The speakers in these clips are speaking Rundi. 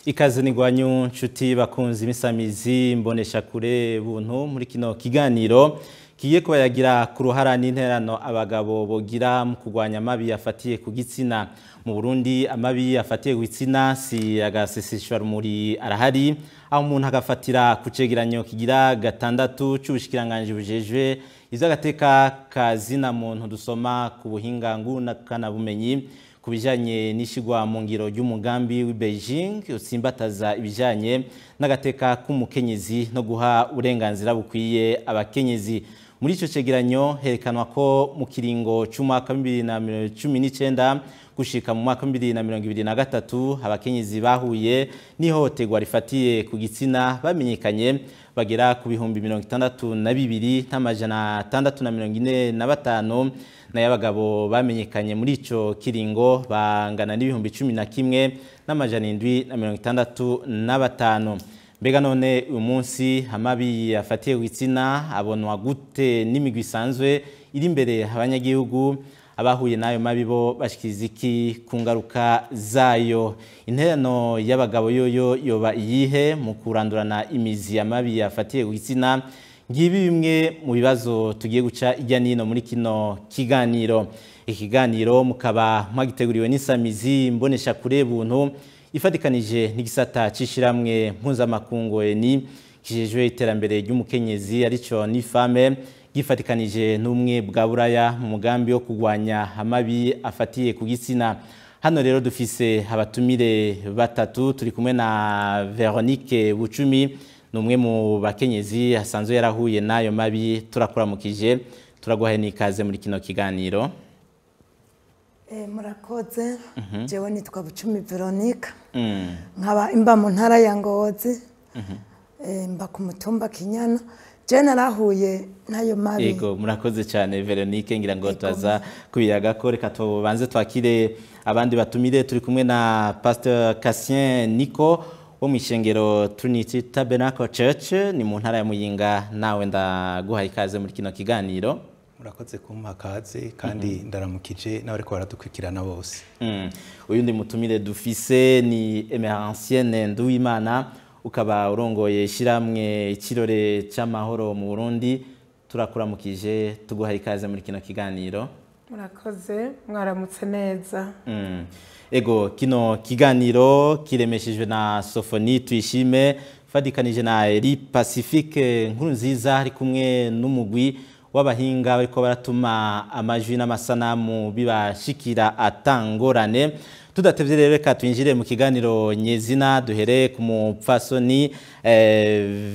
Ikaze nigwanyu nshuti bakunzi misamizi mbonesha kure buntu muri kino kiganiro kigiye kubayagira ku ruhara n'interano abagabo bogira mu kurwanya amabi afatiye ku gitsina mu Burundi. Amabi afatiye ku gitsina si agaseseshwa rumuri arahari, aho umuntu agafatira ku cegeranyo kigira gatandatu c'ubushikiranganje bujejwe ivy'agateka kazina muntu dusoma ku buhinga ngurukanabumenyi ku bijanye n'ishigwa mu ngiro ry'umugambi w'i Beijing utsimbataza ibijanye n'agateka k'umukenyezi no guha uburenganzira bukwiye abakenyezi. Muri ico cegeranyo herekanwa ko mu kiringo c'umwaka 2019 gushika mu mwaka 2023 abakenyezi bahuye n'ihohoterwa rifatiye ku gitsina bamenyekanye bagera ku 62,645 n'ay'abagabo bamenyekanye muri ico kiringo bangana n'ibihumbi 11,765. Mbega none uyu munsi amabi afatiye ku gitsina abonwa gute n'imigwi isanzwe iri imbere abanyagihugu? Abahuye n'ayo mabi bo bashikiriza iki ku ngaruka zayo? Interano y'abagabo yoyo yoba iyihe mu kurandurana imizi amabi afatiye ku gitsina? Ngibi bimwe mu bibazo tugiye guca ijya nino muri kino kiganiro. Ikiganiro mukaba mwagiteguriwe n'isamizi mbonesha kure buntu ifatikanije n'igisata c'ishiramwe mpuzamakungu ni kijejwe iterambere ry'umukenyezi arico ni fame, gifatikanije n'umwe bwa buraya mu mugambi wo kurwanya amabi afatiye ku gitsina. Hano rero dufise abatumire batatu, turi kumwe na Veronique Bucumi, numwe mu bakenyezi asanzwe yarahuye nayo mabi. Turakuramukije, turaguhaye n'ikaze muri kino kiganiro. Murakoze. Jewe nitwa Bucumi Veronique, nkaba imba mu ntara ya Ngozi, mba ku mutumba Kinyana. Je narahuye nayo mabi. Yego, murakoze cyane Veronique, ngira ngo twaza kubiyaga ko reka tubanze twakire abandi batumire. Turi kumwe na Pasteur Cassien Nico wo mu ishengero Trinity Tabernacle Church ni mu ntara ya Muyinga. Nawe ndaguhaye ikaze muri kino kiganiro. Murakoze kumpa kaze kandi ndaramukije n'abariko baradukurikirana bose. Uyu ndi mutumire dufise ni Emerencienne Nduwimana, ukaba urongoye ishiramwe ikirore c'amahoro mu Burundi. Turakuramukije, tuguhaye ikaze muri kino kiganiro. Murakoze, mwaramutse neza. Ego, kino kiganiro kiremeshejwe na Sofoni Tuyishime fadikanije na Eri Pacifique Nkuru nziza, ari kumwe n'umugwi w'abahinga bariko baratuma amajwi n'amasanamu bibashikira atangorane. Tudatevye rero reka twinjire mu kiganiro nyezina, duhere ku mupfasoni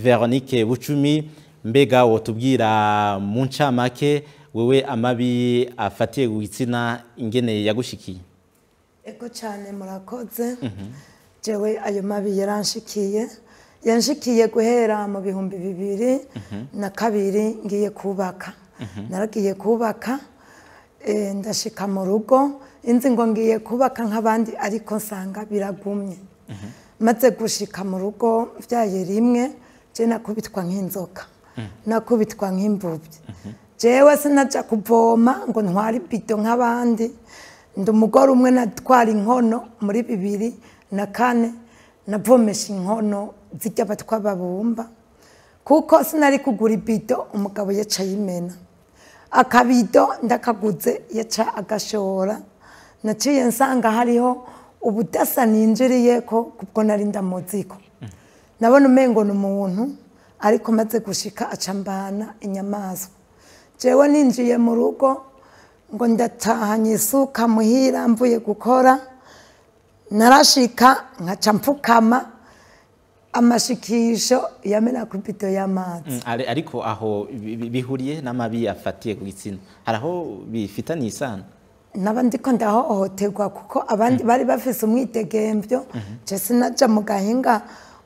Veronique Bucumi. Mbega wotubwira mu ncamake wewe amabi afatiye ku gitsina ingene yagushikiye? Ego cyane, murakoze. Jewe ayo mabi yaranshikiye, yanshikiye guhera mu 2002 ngiye kubaka. Naragiye kubaka, ndashika mu rugo inzi ngo ngiye kubaka nk'abandi, ariko nsanga biragumye. Maze gushika mu rugo vyaye rimwe, je nakubitwa nk'inzoka, nakubitwa nk'imvubyi. Jewe sinaja kuvoma ngo ntware ibido nk'abandi. Ndi umugore umwe natwara inkono muri 2004, navomesha inkono zijya abatwa babumba, kuko sinari kugura ibido umugabo yaca yimena. Akabido ndakaguze yaca agashora. Naciye nsanga hariho ubudasa ninjiriyeko kubwo nari ndamuziko. Nabona umengo ni umuntu, ariko maze gushika aca mbana inyamaswa. Jewe ninjiye mu rugo ngo ndatahanye isuka muhira mvuye gukora, narashika nkaca mpfukama amashikisho yamena ku bido y'amazi. Ariko aho bihuriye n'amabi afatiye ku gitsina, haraho bifitanye isano? Naba ndiko ndahohoterwa kuko abandi bari bafise umwidegemvyo. Je sinaja mu gahinga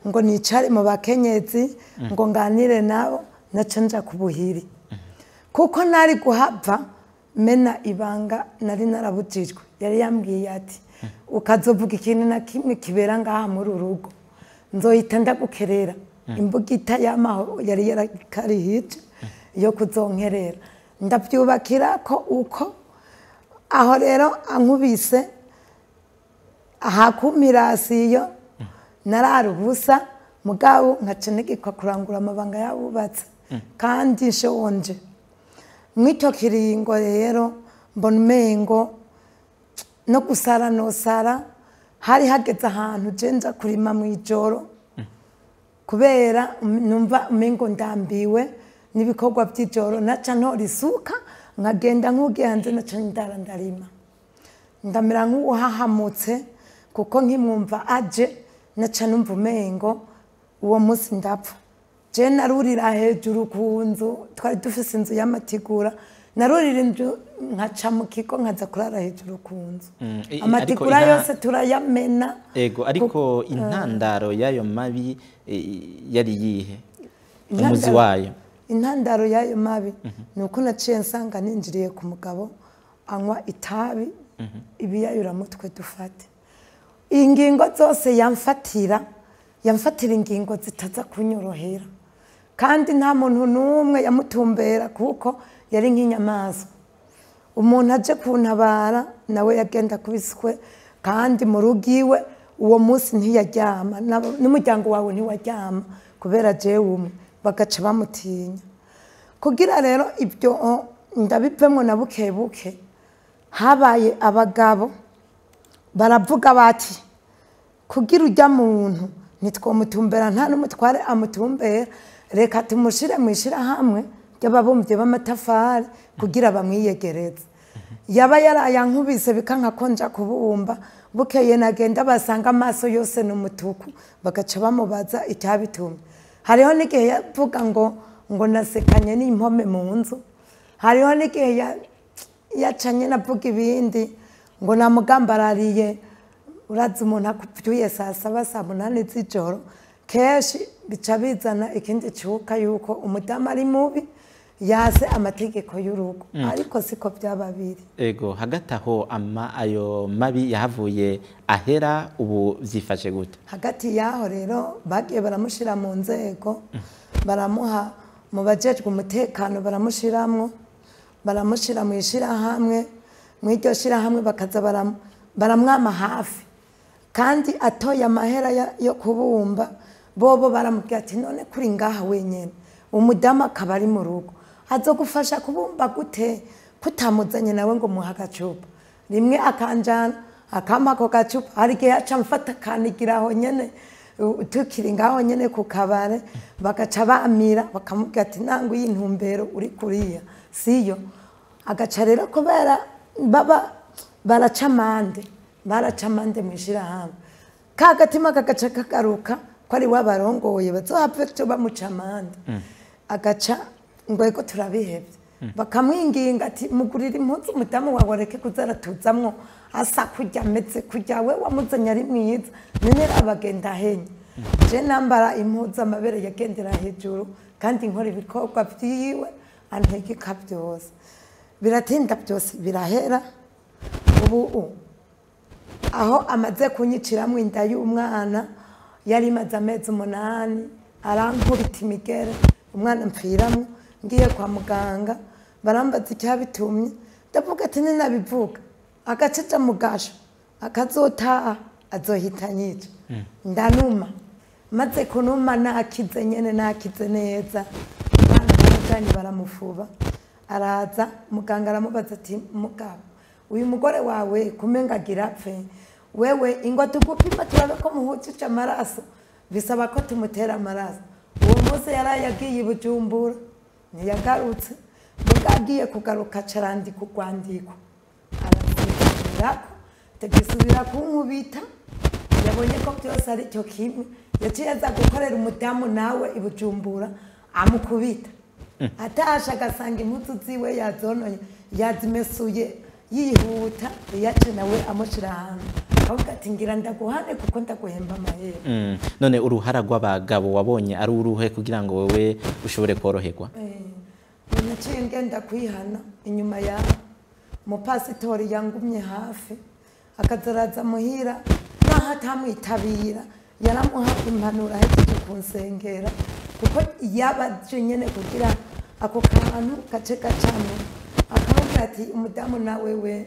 ngo nicare mu bakenyezi ngo nganire nabo, naca nja ku buhiri. Kuko nari guhava mena ibanga nari narabujijwe. Yari yambwiye ati ukazovuga ikintu na kimwe kibera ngaha muri urugo nzohita ndagukerera. Imbugita y'amahoro yari yarakarihije. yo kuzonkerera. Ndabyubakira ko uko aho rero ankubise ahakumirasiyo narara ubusa, mugabo nkaca ntegekwa kurangura amabanga y'abubatse kandi nshonje. Mw'icyo kiringo rero mbona umengo no gusara nosara, hari hageze ahantu je nja kurima mw'ijoro kubera numva umengo ndambiwe n'ibikorwa by'ijoro, naca ntora isuka nkagenda nk'ugiye hanze, naca ndara ndarima, ndamera nk'uwahahamutse kuko nkimwumva aje naca numva umengo uwo munsi ndapfa. Je narurira hejuru ku nzu, twari dufise inzu y'amatigura, narurira inzu nkaca mu kigo nkaza kurara hejuru ku nzu. Amatigura yose turayamena. Ego, ariko intandaro y'ayo mabi yari yihe? Umuzi wayo? Intandaro y'ayo mabi ni uko naciye nsanga ninjiriye ku mugabo anywa itabi, ibiyayuramutwe dufate. Ingingo zose yamfatira ingingo zitaza kunyorohera, kandi nta muntu n'umwe yamutumbera kuko yari nk'inyamaswa. Umuntu aje kuntabara nawe yagenda kubiswe, kandi mu rugo iwe uwo munsi ntiyaryama, n'umuryango wawe ntiwaryama kubera jewe umwe, bagaca bamutinya. Kugira rero ibyo ndabivemwo na buke buke, habaye abagabo baravuga bati kugira ujya muntu ntitwomutumbera, nta n'umutware amutumbera, reka tumushire mu ishirahamwe ry'ababumbyi b'amatafari kugira bamwiyegereze. Yaba yarayankubise bikanka ko nja kubumba, bukeye nagenda basanga amaso yose n'umutuku, bagaca bamubaza icyabitumye. Hariho n'igihe yavuga ngo nasekanye n'impome mu nzu, hariho n'igihe yacanye navuga ibindi ngo namugambarariye. Urazi umuntu akubyuye saa 7 saa 8 z'ijoro, kenshi bica bizana ikindi cuka yuko umudamu ari mubi yase amategeko y'urugo, ariko siko byaba biri. Ego, hagati aho ayo mabi yahavuye ahera, ubu vyifashe gute? Hagati yaho rero bagiye baramushira mu nzego, baramuha mu bajejwe umutekano, baramushiramwo, baramushira mu ishirahamwe, mw'iryo shirahamwe bakaza baramwama hafi, kandi atoye amahera yo kubumba. Bobo baramubwira ati none kuri ngaha wenyene, umudamu akaba ari mu rugo, azogufasha kubumba gute kutamuzanye nawe ngo muha agacupa? Rimwe akanjana akampa ako gacupa, hari igihe aca amfata akanigiraho nyene tukiri ngaho nyene ku kabare, bagaca bamira bakamubwira ati nangu y'intumbero uri kuriya siyo. Agaca rero kubera baba baraca amande mu ishirahamwe, ka gatima kagaca kagaruka ko ari wabarongoye bazohave cyo bamuca amande. Agaca ngo eko turabihevye, bakamwinginga ati mugurira impuzu umudamu wawe areke kuzaratuzamwo asa kurya ameze kurya, we wamuzanye ari mwiza, none abagenda ahenye. Je nambara impuzu amabere yagendera hejuru, kandi nkora ibikorwa vyiwe antegeka byose. Biratinda byose birahera. Ubu aho amaze kunyiciramwo inda y'umwana yari imaze amezi 8, arankubita imigere, umwana mpfiramwo. Ngiye kwa muganga barambaza icyabitumye, ndavuga ati ninabivuga agacaca mu gasho akazotaha azohita anyica. Ndanuma, maze kunuma nakize nyene, nakize neza. Umwana baramujanye baramufuba, araza muganga aramubaza ati mugabo uyu mugore wawe kumenga agira apfe, wewe ingo tugupima turabe ko muhujije amaraso, bisaba ko tumutera amaraso. Uwo munsi yaraye agiye i Bujumbura ntiyagarutse, muga agiye kugaruka acarandika urwandiko arasubirako, tagisubira kunkubita. Yabonye ko byose ari cyo kimwe, yaciye aza gukorera umudamu nawe i Bujumbura amukubita. Atashe agasanga impuzu ziwe yazonoye, yazimesuye yihuta, yace nawe amushira ahantu akavuga ati ngira ndaguhane kuko ndaguhemba amahera. None uruhara rw'abagabo wabonye ari uruhe kugira ngo wewe ushobore koroherwa? Naciye ngenda kwihana inyuma ya mupasitori yangumye hafi, akazaraza muhira, naho atamwitabira yaramuha impanuro ahejeje kunsengera, kuko yabaje nyene kugira Ako kantu gace gacamo, akavuga ati umudamu nawe we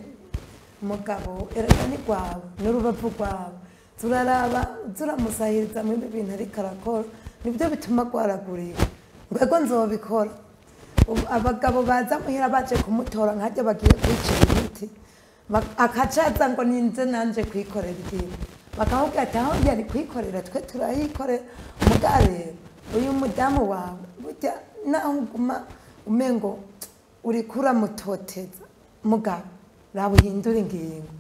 mugabo erega ni rwawe n'urubavu rwawe, turaraba turamusahiriza muri ibi bintu ariko arakora, nibyo bituma rwaragurika. Ngwego nzobikora. Abagabo baza muhira baje kumutora nkajya bagiye kwicira ibiti, akacaza ngo ninze nanje kwikorera ikintu, bakamubwira ati aho yari kwikorera twe turayikorera. Muga rero uyu mudamu wawe burya naho uguma umengo uriko uramutoteza, mugabo raba uhindure ingingo.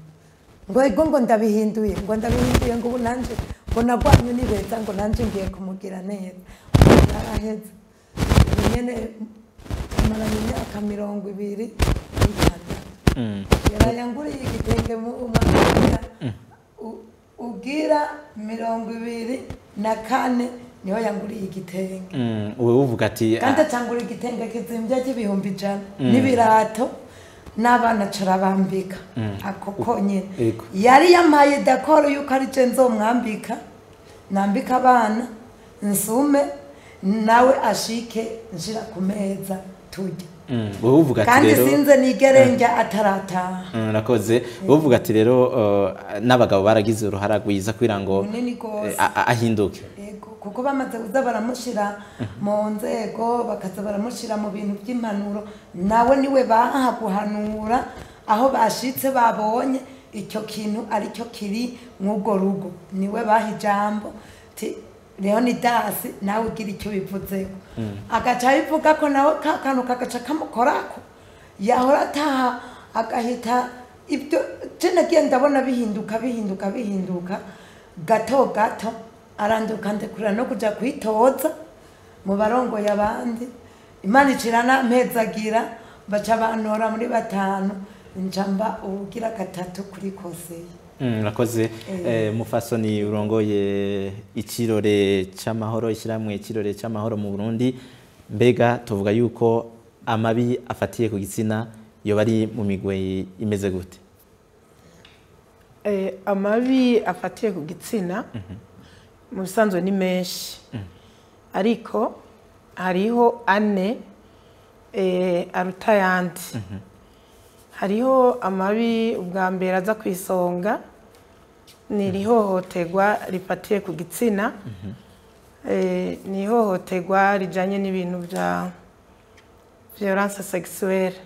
Ngo ego ngo ndabihinduye, ngo ndabihinduye, ngo ubu nanje ngo nagwanye ni beza, ngo nanje ngiye kumugira neza. Naraheze nyene, tumaranye imyaka 26. Yarayanguriye igitenge mu mwaka ugira 24, niho yanguriye igitenge. Wewe uvuga ati kandi acangura igitenge kizimbye cy'100,000 n'ibirato n'abana carabambika ako konyene. Yari yampaye dakoro yuko ari je nzomwambika, nambika abana nsume nawe ashike nshira ku meza turya. Wowe uvuga ati kandi rero sinze nigerenga atarataha. Urakoze. Wowe uvuga ati rero n'abagabo baragize uruhara rwiza kugira ngo Runini gose. Ahinduke. Yego, kuko bamaze kuza baramushira mu nzego, bakaza baramushira mu bintu by'impanuro, nawe niwe baha guhanura aho bashitse babonye icyo kintu aricyo kiri mw'urwo rugo, niwe baha ijambo ti Leonidas nawe ugira icyo bivuzeho. Agaca abivuga ko nawe ka kantu kagaca kamukorako, yahora ataha agahita ibyo. Je nagiye ndabona bihinduka bihinduka bihinduka gato gato, aranduka ndekura no kuja kwitoza mu barongoye abandi. Imana icira nampezagira, baca bantora muri 5, njamba ubugira 3 kuri koseye. Urakoze. Mufasoni urongoye ikirore c'amahoro, ishyirahamwe ikirore c'amahoro mu Burundi, mbega tuvuga yuko amabi afatiye ku gitsina yoba ari mu migwe imeze gute? Amabi afatiye ku gitsina mu bisanzwe ni menshi, ariko hariho ane aruta ayandi. Hariho amabi ubwa mbere aza ku isonga ni irihohoterwa rifatiye ku gitsina. Ni ihohoterwa rijanye n'ibintu bya violence sexuelle,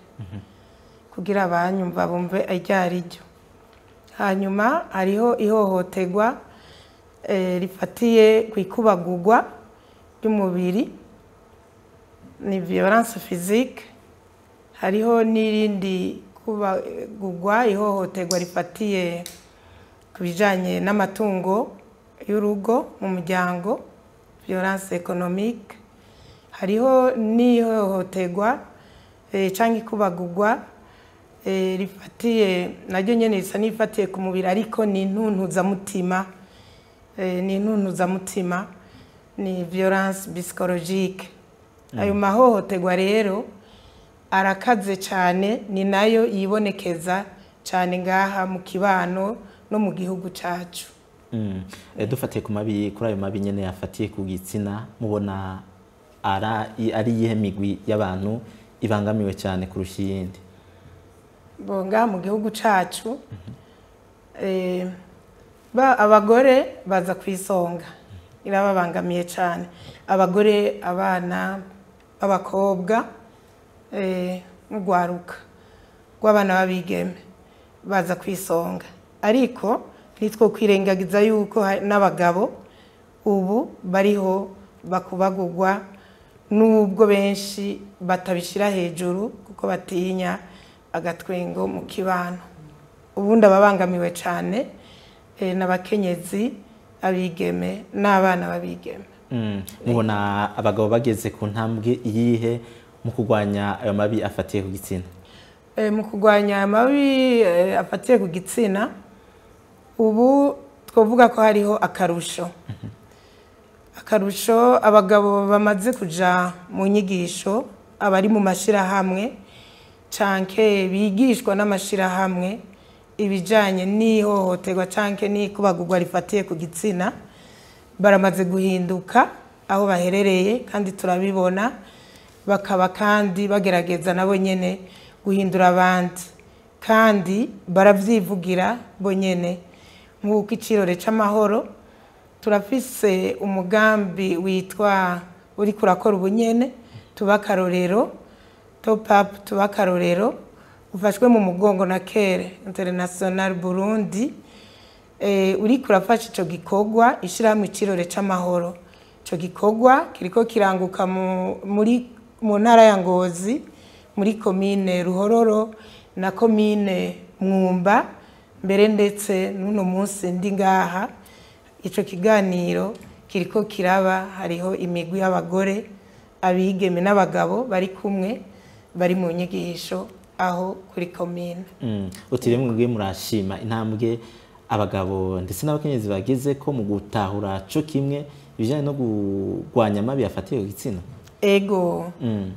kugira abanyumva bumve iryo ari ryo. Hanyuma hariho ihohoterwa rifatiye ku ikubagurwa ry'umubiri, ni violence physique. Hariho n'irindi kubagurwa, ihohoterwa rifatiye ku bijanye n'amatungo y'urugo mu muryango, violence économique. Hariho n'ihohoterwa canke ikubagurwa rifatiye naryo nyene risa n'irifatiye ku mubiri, ariko ni intuntuzamutima, ni intuntuzamutima, ni violence psychologique. Ayo mahohoterwa rero arakaze cyane, ni nayo yibonekeza cyane ngaha mu kibano no mu gihugu cacu. Dufatiye ku mabi, kuri ayo mabi nyene yafatiye ku gitsina, mubona ari iyihe migwi y'abantu ibangamiwe cyane kurusha iyindi? Bo ngaha mu gihugu cacu, abagore baza ku isonga, irababangamiye cyane. Abagore, abana b'abakobwa, n'urwaruka rw'abana b'abigeme baza ku isonga. Ariko nitwo kwirengagiza yuko n'abagabo ubu bariho bakubagurwa, nubwo benshi batabishira hejuru kuko batinya agatwengo mu kibano. Ubundi ababangamiwe cyane n'abakenyezi, abigeme n'abana b'abigeme. Mubona abagabo bageze ku ntambwe iyihe mu kurwanya ayo mabi afatiye ku gitsina? Mu kurwanya ayo mabi afatiye ku gitsina, ubu twavuga ko hariho akarusho. Akarusho, abagabo bamaze kuja mu nyigisho, abari mu mashirahamwe canke bigishwa n'amashirahamwe ibijanye n'ihohoterwa canke n'ikubagurwa rifatiye ku gitsina, baramaze guhinduka aho baherereye, kandi turabibona. bakaba kandi bagerageza nabo nyene guhindura abandi, kandi baravyivugira bo nyene. Nk'uko Icirore c'Amahoro turafise umugambi witwa uri kurakora ubunyene tuba akarorero, top up tuba akarorero, ufashwe mu mugongo na Care International Burundi, uri kurafasha ico gikorwa ishirahamwe Icirore c'Amahoro. Ico gikorwa kiriko kiranguka mu ntara ya Ngozi, muri komine Ruhororo na komine Mwumba, mbere ndetse n'uno munsi ndi ngaha ico kiganiro kiriko kiraba. Hariho imigwi y'abagore, abigeme n'abagabo bari kumwe, bari mu nyigisho aho kuri komine. Uti rero mwebwe murashima intambwe abagabo ndetse n'abakenyezi bageze ko mu gutahura co kimwe ibijanye no kurwanya amabi afatiye ku gitsina? Ego,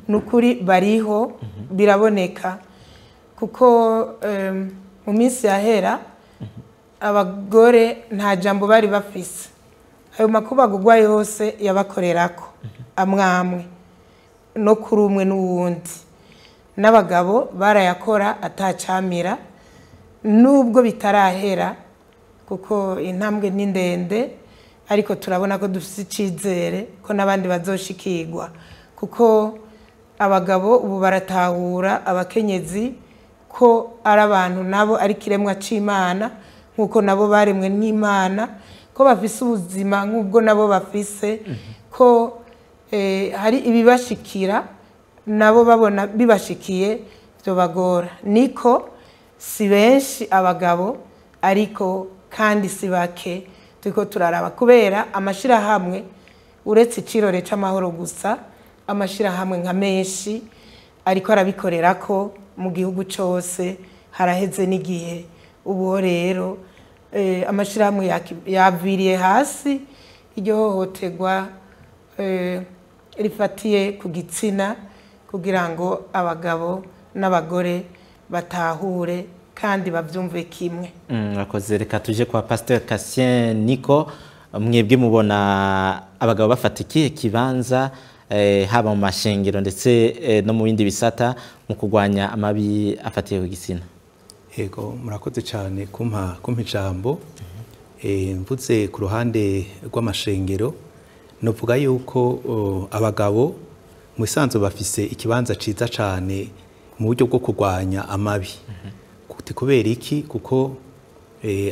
nukuri bariho, biraboneka, kuko mu minsi yahera abagore nta jambo bari bafise. Ayo makuba agugwa yose yabakorerako amwamwe no kuri umwe n'uwundi, n'abagabo barayakora atacamira, nubwo bitarahera kuko intambwe ni ndende, ariko turabona ko dufise icizere ko n'abandi bazoshikirwa, kuko abagabo ubu baratahura abakenyezi ko ari abantu nabo, ari kiremwa c'Imana nk'uko nabo baremwe n'Imana, ko bafise ubuzima nk'ubwo nabo bafise, ko hari ibibashikira nabo babona bibashikiye byobagora. Niko si benshi abagabo, ariko kandi si bake. Turiko turaraba kubera amashirahamwe, uretse Icirore c'Amahoro gusa, amashirahamwe nka menshi ariko arabikorera ko mu gihugu cose. Haraheze n'igihe ubu rero amashirahamwe yaviriye hasi iryo hohoterwa rifatiye ku gitsina, kugira ngo abagabo n'abagore batahure kandi bavyumve kimwe. Murakoze. Reka tuje kwa Pasteur Cassien Nico. Mwebwe mubona abagabo bafata ikihe kibanza, haba mu mashengero ndetse no mu bindi bisata, mu kurwanya amabi afatiye ku gitsina? Yego, murakoze cyane kumpa ijambo. Mvuze ku ruhande rw'amashengero, novuga yuko abagabo mu isanzwe bafise ikibanza ciza cyane mu buryo bwo kurwanya amabi. Kubera iki? Kuko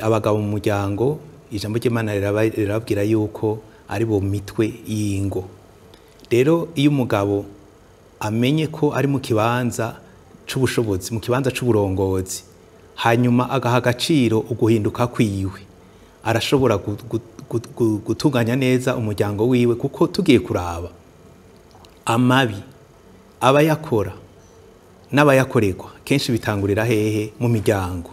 abagabo mu muryango, ijambo ry'Imana rirababwira yuko ari bo mitwe y'ingo. Rero iyo umugabo amenye ko ari mu kibanza c'ubushobozi, mu kibanza c'uburongozi, hanyuma agaha agaciro uguhinduka kwiwe, arashobora gutunganya neza umuryango wiwe. Kuko tugiye kuraba amabi abayakora n'abayakorerwa, kenshi bitangurira hehe? Mu miryango.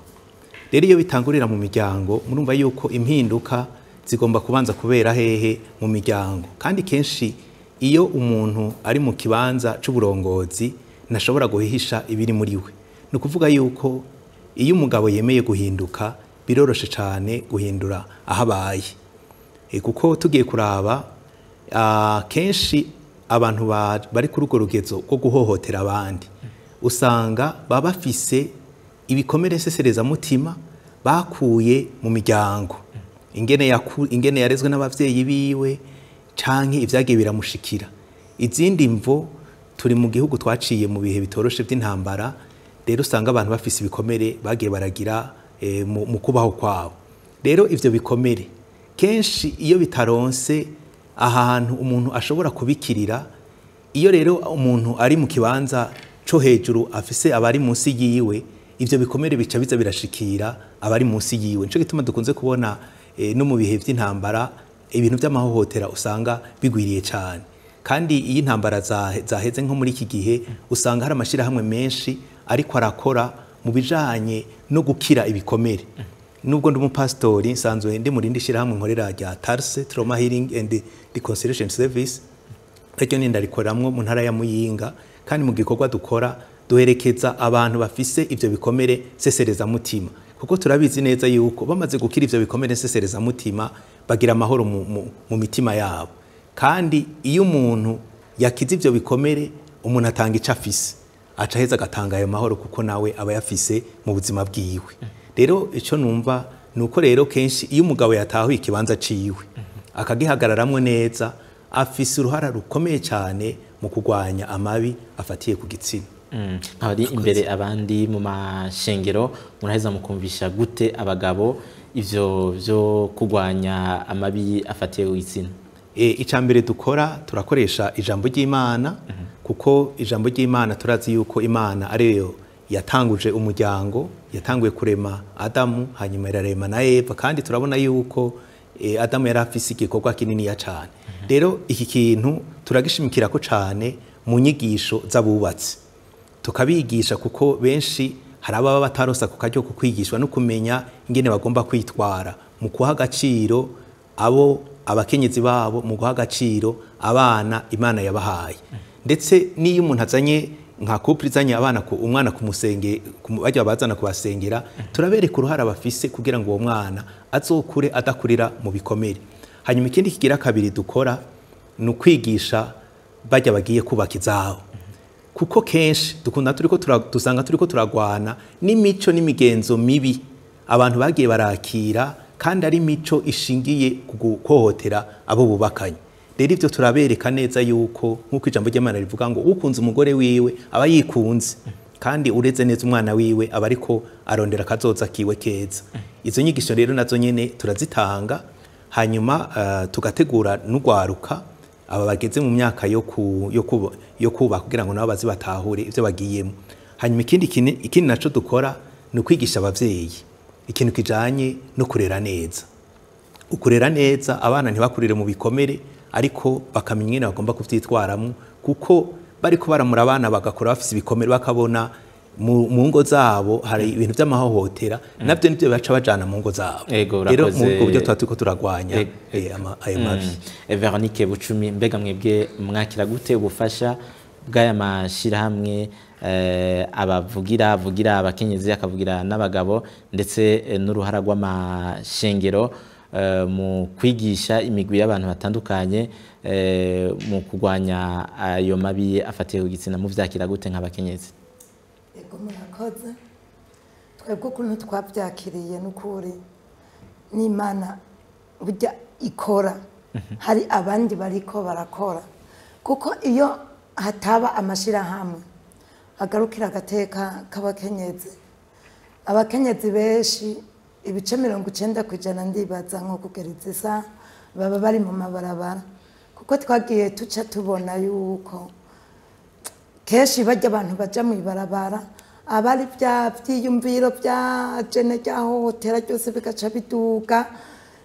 Rero iyo bitangurira mu miryango, murumva yuko impinduka zigomba kubanza kubera hehe? Mu miryango. Kandi kenshi iyo umuntu ari mu kibanza c'uburongozi ntashobora guhisha ibiri muri we. Ni ukuvuga yuko iyo umugabo yemeye guhinduka, biroroshe cyane guhindura aho abaye. Kuko tugiye kuraba kenshi abantu bari kuri urwo rugezo rwo guhohotera abandi, usanga baba bafise ibikomere mutima bakuye mu miryango, ingene yarezwe n'abavyeyi biwe, canke ivyagiye biramushikira. Izindi mvo, turi mu gihugu twaciye mu bihe bitoroshe by'intambara, rero usanga abantu bafise ibikomere bagiye baragira mu kubaho kwabo. Rero ivyo bikomere kenshi iyo bitaronse ahantu umuntu ashobora kubikirira, iyo rero umuntu ari mu kibanza co hejuru afise abari munsi yiwe, ivyo bikomere bica biza birashikira abari munsi yiwe. Nico gituma dukunze kubona no mu bihe vy'intambara ibintu vy'amahohotera usanga bigwiriye cyane. Kandi iyo intambara zaheze, nko muri iki gihe, usanga hari amashirahamwe menshi ariko arakora mu bijanye no gukira ibikomere. Nubwo ndi umupasitori, nsanzwe ndi mu rindi shirahamwe nkorera rya Tarse, Trauma Healing and Reconciliation Service, naryo ni ndarikoramwo mu ntara ya Muyinga. Kandi mu gikorwa dukora duherekeza abantu bafise ivyo bikomere mutima, kuko turabizi neza yuko bamaze gukira ivyo bikomere mutima bagira amahoro mu mitima yabo. Kandi iyo umuntu yakize ivyo bikomere, Umuntu atanga icyo afise, aca aheza agatanga ayo mahoro kuko nawe aba yafise mu buzima bwiwe. Rero icyo numva ni uko rero kenshi iyo umugabo yatahuye ikibanza ciwe akagihagararamwo neza, afise uruhara rukomeye cyane mu kurwanya amabi afatiye ku gitsina. Nk'abari imbere abandi mu mashengero, muraheza mukumvisha gute abagabo ivyo vyo kurwanya amabi afatiye ku gitsina? Icya mbere dukora, turakoresha ijambo ry'Imana, kuko ijambo ry'Imana turazi yuko Imana ariyo yatanguje umuryango, yatanguye kurema Adamu, hanyuma irarema na Eva, kandi turabona yuko Adamu yari afise igikorwa kininiya cyane. Rero iki kintu turagishimikira ko cyane mu nyigisho z'abubatsi, tukabigisha, kuko benshi hari ababa batarosa ku karyo ko kwigishwa no kumenya ingene bagomba kwitwara mu guha agaciro abo abakenyezi babo, mu guha agaciro abana Imana yabahaye. Ndetse n'iyo umuntu azanye nka couple izanye abana ku umwana kumusenge bajya bazana kubasengera, turabereka uruhara bafise kugira ngo uwo mwana azokure adakurira mu bikomere. Hanyuma ikindi kigira kabiri dukora ni ukwigisha bajya bagiye kubaka izabo, kuko kenshi dukunda turiko dusanga turiko turagwana n'imico n'imigenzo mibi abantu bagiye barakira, kandi ari imico ishingiye ku guhohotera abo bubakanye. Rero ivyo turabereka neza yuko nk'uko ijambo ry'Imana rivuga ngo ukunze umugore wiwe aba yikunze, kandi ureze neza umwana wiwe aba ariko arondera akazoza kiwe keza. Izo nyigisho rero nazo nyene turazitanga, hanyuma tugategura n'ugwaruka aba bageze mu myaka yo kubaka kugira ngo nabo baze batahure ivyo bagiyemo. Hanyuma ikindi naco dukora ni ukwigisha abavyeyi ikintu kijanye no kurera neza. Ukurera neza abana ntibakurire mu bikomere, ariko bakamenya ingene bagomba kuvyitwaramwo, kuko bariko baramura abana bagakura bafise ibikomere, bakabona mu ngo zabo hari ibintu vy'amahohotera, navyo nivyo baca bajana mu ngo zabo. Ego, Rero urakoze. mu buryo tuba turiko turagwanya ayo mabi. Veronique Bucumi, mbega mwebwe mwakira gute ubufasha bw'aya mashirahamwe abavugira, avugira abakenyezi akavugira n'abagabo, ndetse n'uruhara rw'amashengero mu kwigisha imigwi y'abantu batandukanye mu kurwanya ayo mabi afatiye ku gitsina? Muvyakira gute nk'abakenyezi? Ego, murakoze. Twebwe ukuntu twabyakiriye, n'ukuri n'Imana burya ikora, hari abandi bariko barakora, kuko iyo hataba amashirahamwe agarukira agateka k'abakenyezi, abakenyezi benshi, ibice 90%, ndibaza nko kugera izisa baba bari mu mabarabara, kuko twagiye tuca tubona yuko kenshi bajya abantu baja mu ibarabara aba ari bya byiyumviro bya jene ryahohotera ryose bigaca biduga,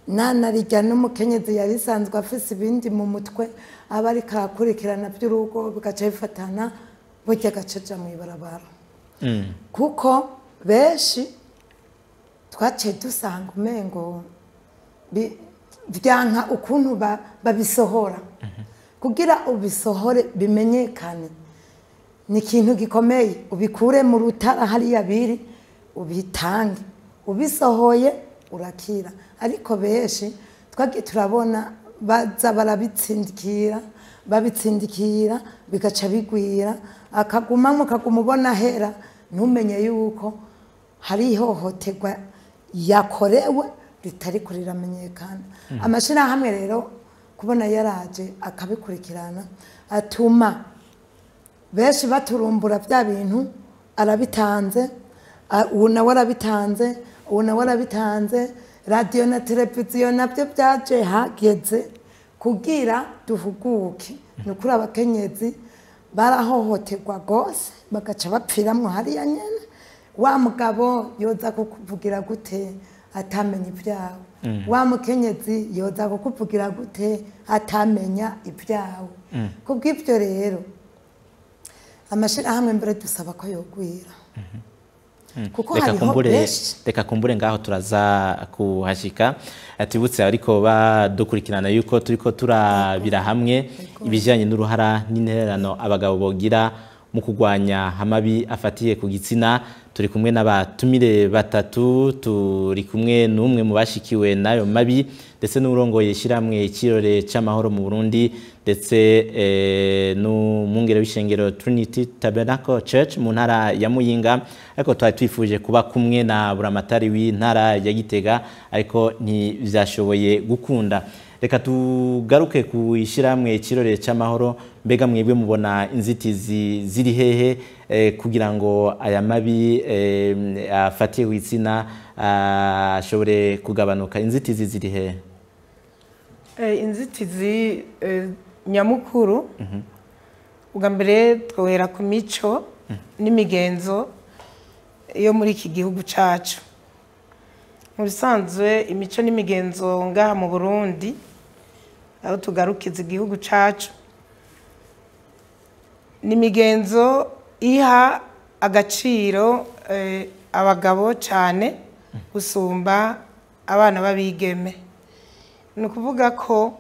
nanarijya n'umukenyezi yari isanzwe afise ibindi mu mutwe aba ariko arakurikirana by'urugo, bigaca bifatana, burya agaca aja mu ibarabara, kuko benshi twaciye dusanga umengo byanka ukuntu babisohora. Kugira ubisohore bimenyekane ni ikintu gikomeye, ubikure mu rutara hariya biri ubitange, ubisohoye urakira. Ariko benshi twagiye turabona baza barabitsindikira, babitsindikira bigaca bigwira, akagumamo, akaguma ubona ahera, ntumenye yuko hari ihohoterwa yakorewe ritariko riramenyekana. Amashirahamwe rero kubona yaraje akabikurikirana, atuma benshi baturumbura bya bintu, arabitanze ubu nawe arabitanze, ubu nawe arabitanze. Radiyo na televiziyo nabyo byaje hageze kugira duhuguke. Ni ukuri abakenyezi barahohoterwa rwose, bagaca bapfiramwo hariya nyene. Wa mugabo yoza kukuvugira gute atamenya ibyawe? Wa mukenyezi yoza kukuvugira gute atamenya ibyawe? Kubw'ibyo rero amashirahamwe mbere dusaba ko yogwira, kuko Reka hariho kumbure benshi. Reka kumbure ngaho turaza kuhashika. Tubutse ariko badukurikirana yuko turiko turabira hamwe ibijyanye n'uruhara n'intererano abagabo bogira mu kurwanya amabi afatiye ku gitsina. Turi kumwe n'abatumire batatu, turi kumwe n'umwe mu bashikiwe n'ayo mabi, ndetse n'urongoye ishyirahamwe Ikirore c'Amahoro mu Burundi, ndetse n'umwungere w'ishengero Trinity Tabernacle Church mu ntara ya Muyinga. Ariko twari twifuje kuba kumwe na buramatari w'intara ya Gitega, ariko ntivyashoboye gukunda. Reka tugaruke ku ishyirahamwe Ikirore c'Amahoro. Mbega mwebwe mubona inzitizi ziri hehe kugira ngo aya mabi afatiye ku gitsina ashobore kugabanuka? Inzitizi ziri hehe? Inzitizi nyamukuru, ubwa mbere twohera ku mico n'imigenzo yo muri iki gihugu cacu. Mu bisanzwe imico n'imigenzo ngaha mu Burundi, aho tugarukiza igihugu cacu, ni imigenzo iha agaciro abagabo cyane gusumba abana b'abigeme. Ni ukuvuga ko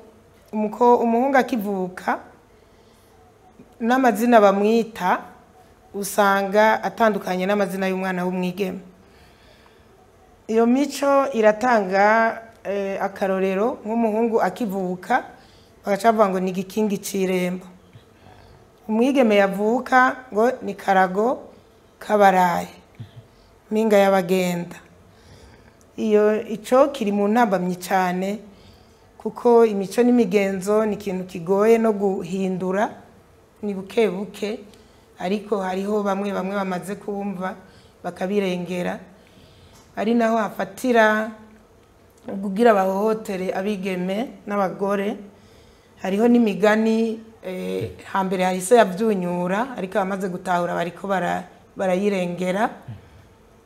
umuhungu akivuka n'amazina bamwita usanga atandukanye n'amazina y'umwana w'umwigeme. Iyo mico iratanga akarorero nk'umuhungu akivuka bagaca bavuga ngo ni igikingi c'irembo, umwigeme yavuka ngo ni karago kabaraye, mpinga y'abagenda. Iyo ico kiri mu ntambamyi cyane, kuko imico n'imigenzo ni ikintu kigoye no guhindura, ni buke buke, ariko hariho bamwe bamwe bamaze kumva bakabirengera. Ari naho hafatira kugira bahohotere abigeme n'abagore. Hariho n'imigani hambere hahise yavyunyura, ariko abamaze gutahura bariko barayirengera,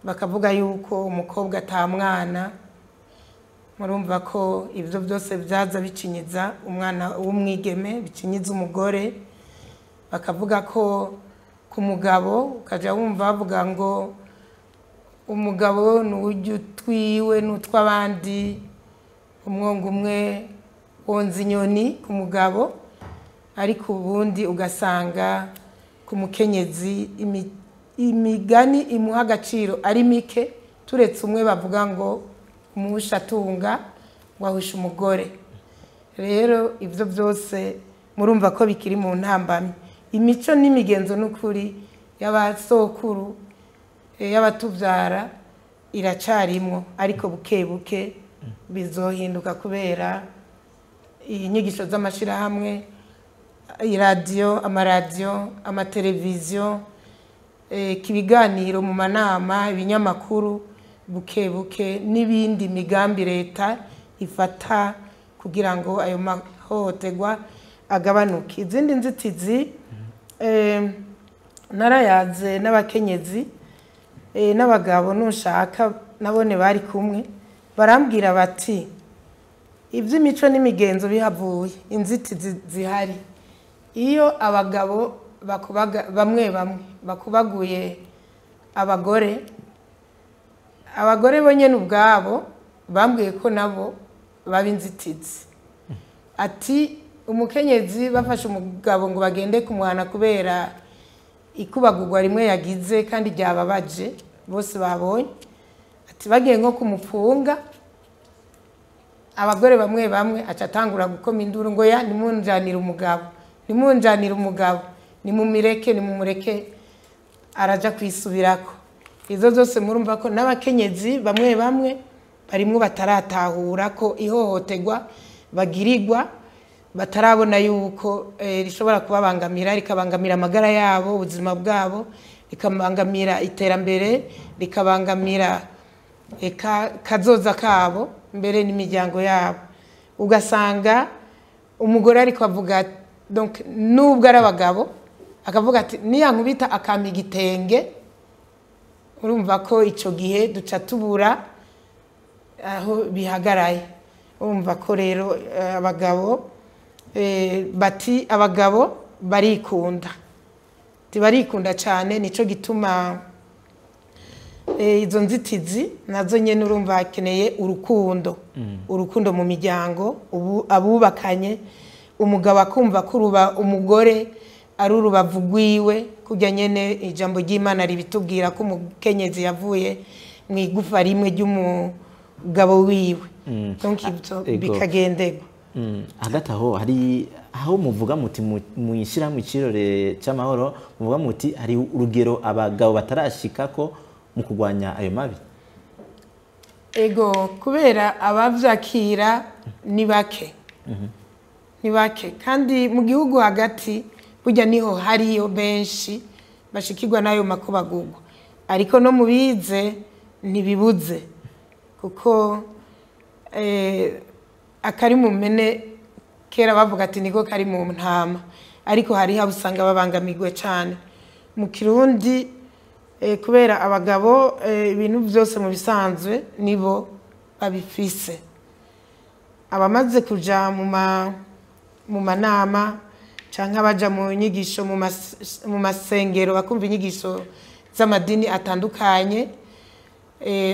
bakavuga yuko umukobwa ata mwana. Murumva ko ivyo byose byaza bicinyiza umwana w'umwigeme, bicinyiza umugore. Bakavuga ko ku mugabo ukaja wumva bavuga ngo umugabo ni urya utwiwe n'utw'abandi, umwongo umwe wonza inyoni ku mugabo, ariko ubundi ugasanga ku mukenyezi imigani imuha agaciro ari mike, turetse umwe bavuga ngo umuhusha atunga ngo ahushe umugore. Rero ivyo byose murumva ko bikiri mu ntambamyi. Imico n'imigenzo n'ukuri y'abasokuru, y'abatuvyara iracarimwo, ariko buke buke bizohinduka kubera inyigisho z'amashirahamwe, iradiyo, amaradiyo, amateleviziyo, ibiganiro mu manama, ibinyamakuru, buke buke n'ibindi migambi leta ifata kugira ngo ayo mahohoterwa agabanuke. Izindi nzitizi, narayaze n'abakenyezi n'abagabo nushaka nabone bari kumwe, barambwira bati iby'imico n'imigenzo bihavuye, inzitizi zihari. Iyo abagabo bamwe bamwe bakubaguye abagore, abagore bo nyene ubwabo bambwiye ko nabo baba inzitizi. Ati umukenyezi bafashe umugabo ngo bagende kumuhana kubera ikubagurwa rimwe yagize kandi ryababaje bose babonye, ati bagiye nko kumupfunga, abagore bamwe bamwe aca atangura gukoma induru ngo ya nimunjanire umugabo, nimunjanire umugabo, nimumireke, nimumureke, araja kwisubirako. Izo zose murumva ko n'abakenyezi bamwe bamwe barimwo bataratahura ko ihohoterwa bagirirwa, batarabona yuko rishobora kubabangamira, rikabangamira amagara yabo, ubuzima bwabo, rikabangamira iterambere, rikabangamira kazoza kabo mbere n'imiryango yabo. Ugasanga umugore ariko avuga, donc nubwo ari abagabo, akavuga ati niyankubita akampa igitenge. Urumva ko ico gihe duca tubura aho bihagaraye. Urumva ko rero abagabo bati abagabo barikunda, barikunda cyane, nico gituma izo nzitizi nazo nyene urumva hakeneye urukundo, urukundo mu miryango, ubu abubakanye, umugabo akumva kuruba umugore ari urubavu rwiwe, kurya nyene ijambo ry'Imana ribitubwira ko umukenyezi yavuye mu igufa rimwe ry'umugabo wiwe. Donc ibyo bikagenderwa. Hagati aho hari aho muvuga muti mwishyirahamwe Icirore c'Amahoro, muvuga muti hari urugero abagabo batarashikako mu kurwanya ayo mabi. Ego, kubera abavyakira ni bake. Ni bake, kandi mu gihugu hagati burya niho hariyo benshi bashikirwa n'ayo makubagurwa, ariko no mu bize ntibibuze, kuko akari mu mpene kera bavuga ati niko kari mu ntama, ariko hariho abo usanga babangamirwe cyane mu Kirundi, kubera abagabo ibintu byose mu bisanzwe nibo babifise. Abamaze kuja mu manama canke abaja mu nyigisho mu masengero bakumva inyigisho z'amadini atandukanye,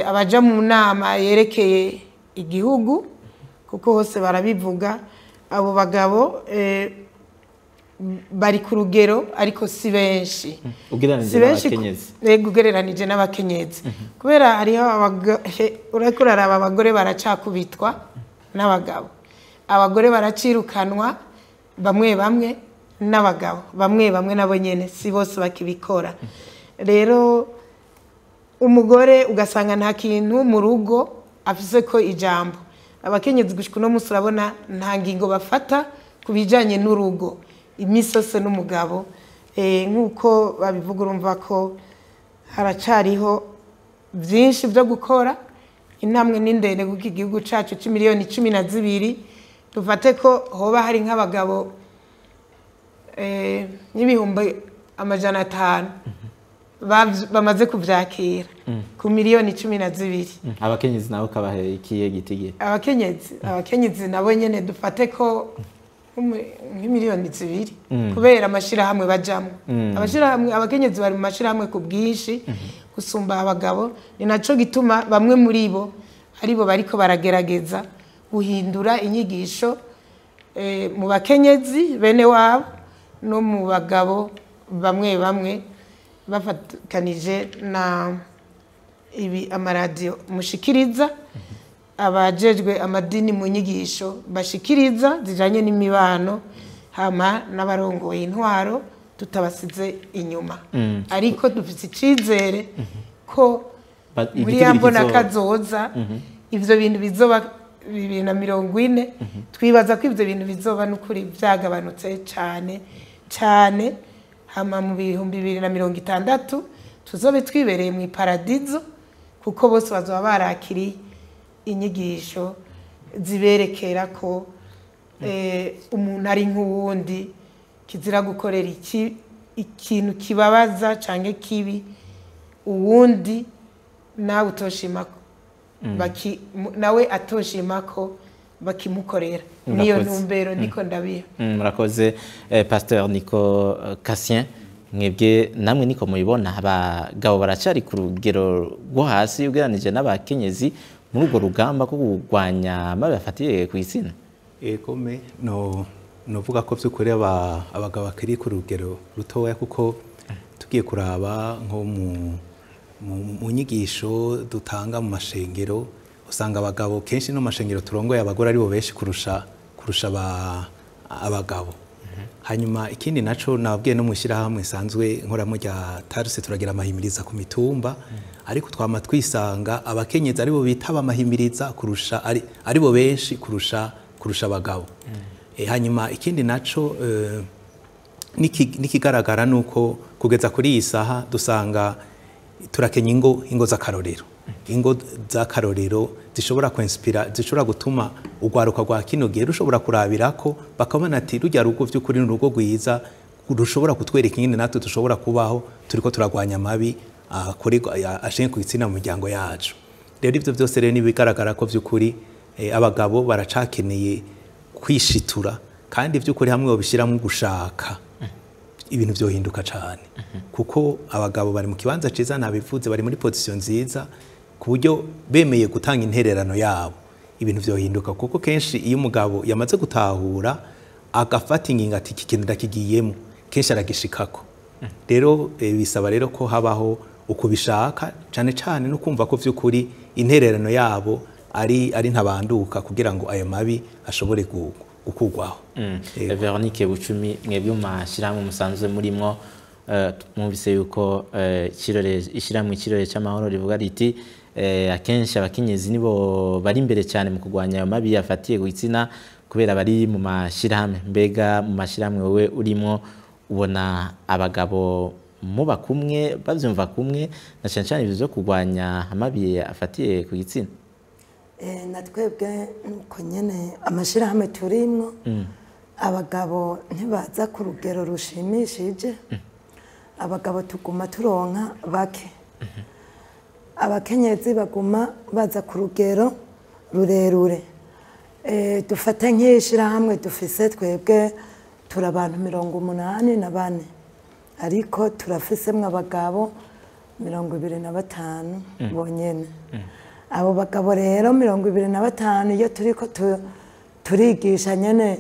abaja mu nama yerekeye igihugu, kuko hose barabivuga, abo bagabo bari ku rugero, ariko si benshi. Ugereranije n'abakenyezi. Yego, ugereranije n'abakenyezi. Kubera hariho uriko uraraba abagore baracakubitwa n'abagabo, abagore baracirukanwa bamwe bamwe n'abagabo, bamwe bamwe nabo nyene si bose bakibikora. Rero umugore ugasanga nta kintu mu rugo afise ko ijambo. Abakenyezi gushika uno munsi urabona nta ngingo bafata ku bijanye n'urugo, imisi yose n'umugabo. Nk'uko babivuga, urumva ko haracariho byinshi byo gukora. Intambwe ni ndende, kuko igihugu cacu c'imiliyoni 12, dufate ko hoba hari nk'abagabo 500,000 bamaze kuvyakira ku miliyoni 12. Abakenyezi nabo kabahe ikiye gitige? Abakenyezi nabo nyene dufate ko nk'imiliyoni 2, kubera amashirahamwe bajamwo. Amashirahamwe, abakenyezi bari mu mashirahamwe ku bwinshi gusumba abagabo. Ni naco gituma bamwe muri bo aribo bariko baragerageza guhindura inyigisho mu bakenyezi bene wabo no mu bagabo bamwe bamwe, bafatikanije na ibi amaradiyo mushikiriza, abajejwe amadini mu nyigisho bashikiriza zijanye n'imibano, hama n'abarongoye intwaro tutabasize inyuma. Ariko dufite icizere ko muri ya mbona kazoza ivyo bintu bizoba 2040, twibaza ko ivyo bintu bizoba n'ukuri vyagabanutse cane cane, hama mu 2060 tuzobe twibereye mu paradizo, kuko bose bazoba barakiriye inyigisho ziberekera ko umuntu ari nk'uwundi, kizira gukorera ikintu kibabaza canke kibi uwundi, nawe utoshimako nawe atoshimako bakimukorera. Niyo ntumbero niko ndabiha. Murakoze Pasteur Nico Cassien, mwebwe namwe niko mubibona, abagabo baracari ku rugero rwo hasi ugereranije n'abakenyezi muri urwo rugamba rwo kurwanya amabi afatiye ku gitsina? Ego, me no novuga ko by'ukuri abagabo bakiri ku rugero rutoya, kuko tugiye kuraba nko mu nyigisho dutanga mu mashengero, usanga abagabo kenshi no mashengero turongoye abagore aribo benshi kurusha abagabo. Hanyuma ikindi naco nababwiye, no mushyirahamwe sanzwe nkoramo rya Tarse, turagira amahimiriza ku mitumba, ariko twama twisanga abakenyezi aribo bitaba amahimiriza kurusha aribo benshi kurusha abagabo. Hanyuma ikindi naco nikigaragara nuko kugeza kuri iyi saha dusanga turakenya ingo z'akarorero, ingo z'akarorero zishobora kwinspira, zishobora gutuma urwaruka rwa kino gihe rushobora kurabirako bakabona ati rujya rugo by'ukuri ni urugo rwiza rushobora kutwereka ingene natwe dushobora kubaho turiko turagwanya amabi ashingiye ku gitsina mu miryango yacu. Rero ivyo byose rero nibigaragara ko by'ukuri abagabo baracakeneye kwishitura, kandi by'ukuri hamwe babishyiramo gushaka ibintu byohinduka cyane, kuko abagabo bari mu kibanza ciza, nabivuze, bari muri position nziza ku buryo bemeye gutanga intererano yabo ibintu byohinduka. Kuko kenshi iyo umugabo yamaze gutahura agafata ingingo ati iki kintu ndakigiyemo, Kenshi aragishikako. Rero bisaba rero ko habaho ukubishaka cyane cyane no kumva ko vy'ukuri intererano yabo ari ntabanduka kugira ngo ayo mabi ashobore gukugwaho. Veronique Bucumi, mwebwe mu mashyirahamwe musanzwe murimwo, mwumvise yuko ishyirahamwe Ikirore cy'Amahoro rivuga riti akenshi abakenyezi nibo bari imbere cyane mu kurwanya ayo mabi afatiye ku gitsina kubera bari mu mashyirahamwe. Mbega mu mashyirahamwe wowe urimo ubona abagabo muba kumwe, bavyumva kumwe, na cyane cyane ibyo kurwanya amabi afatiye ku gitsina? Na twebwe nuko nyene amashirahamwe turimwo, abagabo ntibaza ku rugero rushimishije. Abagabo tuguma turonka bake, abakenyezi baguma baza ku rugero rurerure. Dufate nk'ishirahamwe dufise twebwe, turi abantu 84, ariko turafisemwo abagabo 25 bonyene. Abo bagabo rero 25, iyo turiko turigisha nyene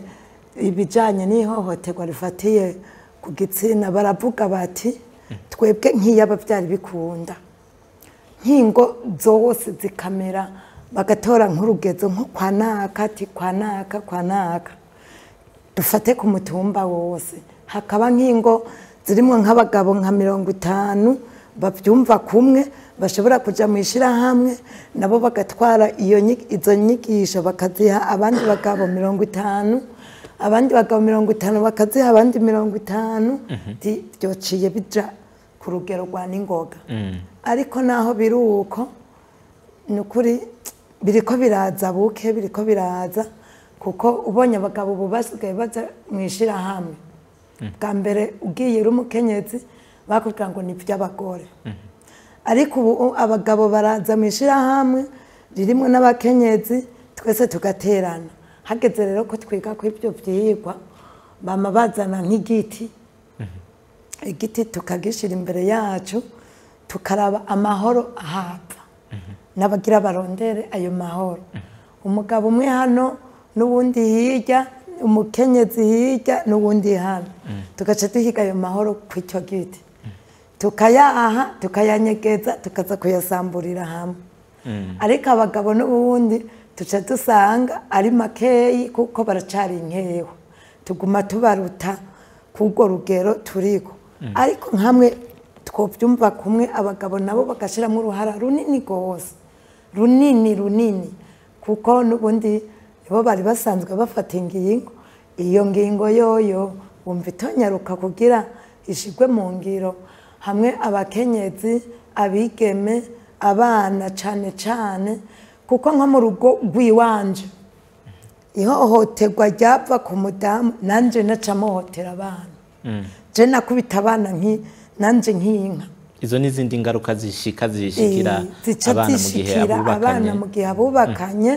ibijanye n'ihohoterwa rifatiye ku gitsina, baravuga bati twebwe nk'iyaba byari bikunda nkingo zose zikamera, bagatora nk'urugezo nko kwa naka, ati kwa naka, kwa naka, dufate ku mutumba wose hakaba nk'ingo zirimo nk'abagabo nka 50 babyumva kumwe, bashobora kuja mu ishirahamwe nabo bagatwara izo nyigisho bakaziha abandi bagabo 50, abandi bagabo 50 bakaziha abandi 50, byociye bija ku rugero rwa ningoga. Ariko naho biri uko, ni ukuri biriko biraza buke, biriko biraza, kuko ubonye abagabo ubu basigaye baza mu ishirahamwe. Bwa mbere ugiye uri umukenyezi bakubwira ngo ni iby'abagore, ariko ubu abagabo baraza mu ishirahamwe ririmo n'abakenyezi, twese tugaterana. Hageze rero ko twiga ku ibyo byigwa, bama bazana nk'igiti, igiti tukagishira imbere yacu, tukaraba amahoro ahapfa n'abagira barondere ayo mahoro. Umugabo umwe hano n'uwundi hirya, umukenyezi hirya n'uwundi hano, tugaca duhiga ayo mahoro ku icyo giti, tukayaha, tukayanyegeza, tukaza kuyasamburira hamwe. Ariko abagabo n'ubundi tuca dusanga ari makeyi, kuko baracari inkeho, tuguma tubaruta k'urwo rugero turiko. Ariko nkamwe twobyumva kumwe, abagabo nabo bagashiramo uruhara runini gose, runini runini, kuko n'ubundi nibo bari basanzwe bafata ingingo. Iyo ngingo yoyo wumva itonyaruka kugira ishigwe mu ngiro, hamwe abakenyezi, abigeme, abana cane cane, kuko nko mu rugo rw'iwanje ihohoterwa ryava ku mudamu, nanje naca muhotera abana, je nakubita abana nanje nk'inka. Izo n'izindi ngaruka zishikira abana mu gihe abubakanye. Abana mu gihe abubakanye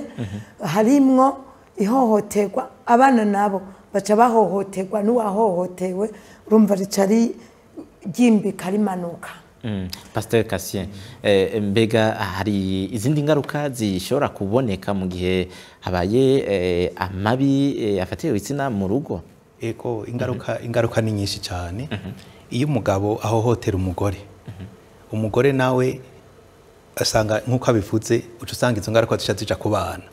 harimwo ihohoterwa, abana nabo baca bahohoterwa n'uwahohotewe, urumva rica ryimbika rimanuka. Pasteur Cassien, mbega hari izindi ngaruka zishobora kuboneka mu gihe habaye amabi afatiye ibitsina mu rugo? Ego, ingaruka ni nyinshi cyane. Iyo umugabo ahohotera umugore, umugore nawe asanga nk'uko abivuze, uca usanga izo ngaruka zica zija ku bana.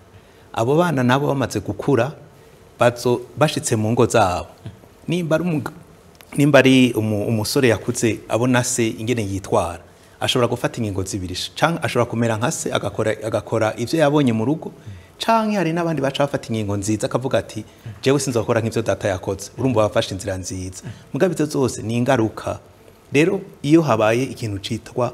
Abo bana nabo bamaze gukura bashitse mu ngo zabo, nimba ari umusore yakuze abona se ingene yitwara, ashobora gufata ingingo zibiri, canke ashobora kumera nka se agakora ivyo yabonye mu rugo, canke hari n'abandi baca bafata ingingo nziza akavuga ati jewe sinzokora nk'ivyo data yakoze. Urumva bafashe inzira nziza. Mugabo izo zose ni ingaruka. Rero iyo habaye ikintu citwa